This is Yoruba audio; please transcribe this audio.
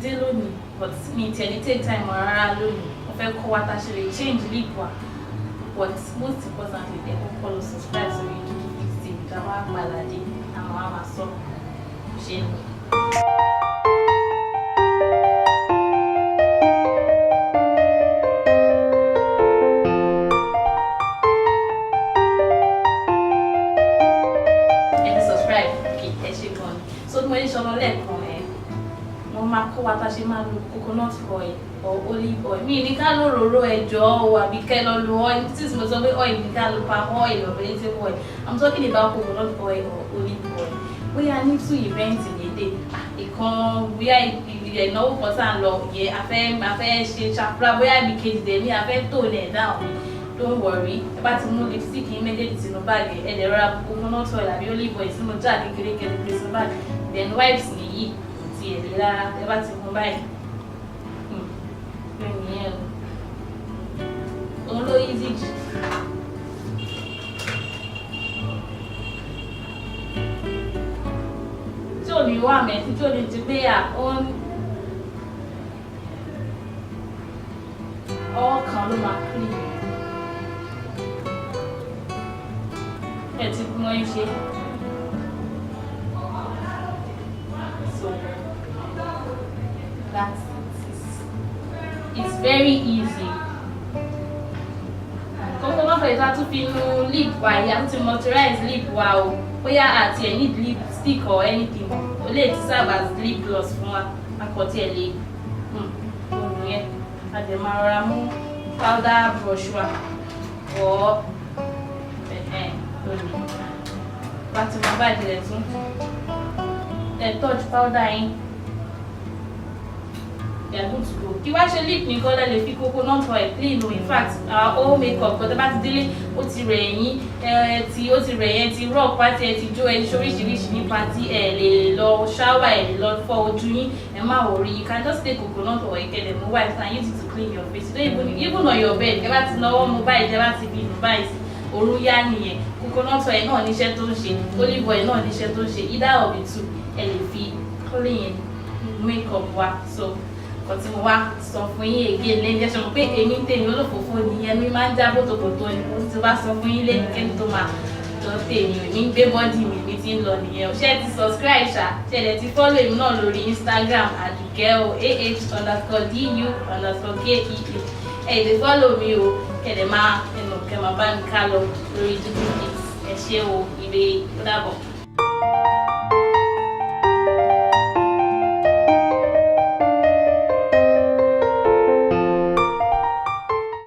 Dé lónìí, but mi tiẹ̀ ní take time rárá lónìí. Mo fẹ́ kọ́ wa tá a ṣe lè change lip wa, but most importantly, ẹ kọ́kọ́ lọ subscribe sórí Dudu Fix TV. Ká wá padà dé, àmọ́ a máa sọ ṣe ń lọ. Ẹ ti subscribe? Okay, ẹ ṣe gan ni. So bí mo ṣe sọ lẹ́ẹ̀kan, ẹ mo máa kọ́ wa tá a ṣe máa lo coconut oil or olive oil. Mi ní ká ló ròró ẹjọ́ o, àbí kẹ́ lọ lo oil tí mo sọ pé oil ní ká lo palm oil or vegetable oil. I'm talking about coconut oil or olive oil. Bóyá ní two event lédè ìkan, bóyá ìnáwó kan tá à ń lọ yẹ, a fẹ́ ṣe ṣàpúrà, bóyá ibi kejì dẹ̀ ní a fẹ́ tò ní ẹ̀ dáhùn ni, don't worry. Ẹ bá ti mú lipstick yín méjèèjì sínú báàgì, ẹ lè rọra coconut oil àbí olive oil sínú jar kékeré kẹlẹ gbé sínú báàgì, then wipes nìyí, kò tiẹ̀ lè rárá. Ẹ bá ti mú báyìí, bẹ́ẹ̀ nìyẹn o, òun ló easy jù. Tí ò ní wà mẹ́sí, tí ò ní ti pé à ó ń ọwọ́ kan ló máa clean. Ẹ ti mọ ẹ ṣe. So that's it. It's very easy. Coconut oil tá a tún fi nu lip wa yìí, a tún ti moisturize lip wa o. Bóyá àti ẹ̀ need lipstick or anything, o lè ti serve as lip gloss fún wa. Akọ̀tí ẹ̀ lè òun yẹn, a dẹ̀ máa rọra mú powder brush wa or lónìí bá ti mọ báyìí lẹ̀ tún ẹ touch powder yín, you are good to go. Kí wá ṣe lip nìkan lẹ lè fi coconut oil clean o. In fact, our whole makeup kan, tẹ́ bá ti délé, ó ti rẹ̀ yín, ẹ ti ó ti rẹ̀ yẹn, ti rock party, ẹ ti jó, ẹ ti ṣoríṣiríṣi ní party, ẹ lè lọ shower, ẹ lè lọ fọ ojú yín, ẹ má worry. You can just take coconut oil, kẹ́ mú wipes and use it to clean your face. You don't even, even on your bed, kẹ́ bá ti náwó mú báyìí, tẹ́ bá ti fi nù báyìí, òru yá nìyẹn. Coconut oil náà níṣẹ́ tó ń ṣe, olive oil náà níṣẹ́ tó ń ṣe. Either of the two, ẹ lè fi clean makeup wa. So nǹkan tí mo wá sọ fún yín again lẹ́yìn, ẹ̀ṣọ́ mọ̀ pé èmi ń tèmi olófòófó nìyẹn, mi máa ń já bótòbótò ni. Mo ti wá sọ fún yín lẹ́yìn kẹ́mi tó máa lọ tèmi ò ní gbé body mi, mi ti ń lọ nìyẹn o. Ṣé ẹ ti subscribe ṣá? Ṣé ẹ ti follow èmi náà lórí Instagram, Àdùkẹ́ o, ah_du_kea? Ẹ lè follow mi o, kẹ̀dẹ̀ máa ẹnu kẹ́ máa bá mi ká lọ lórí Dudu Fix. Ẹ ṣé o, ire, ó dàbọ̀.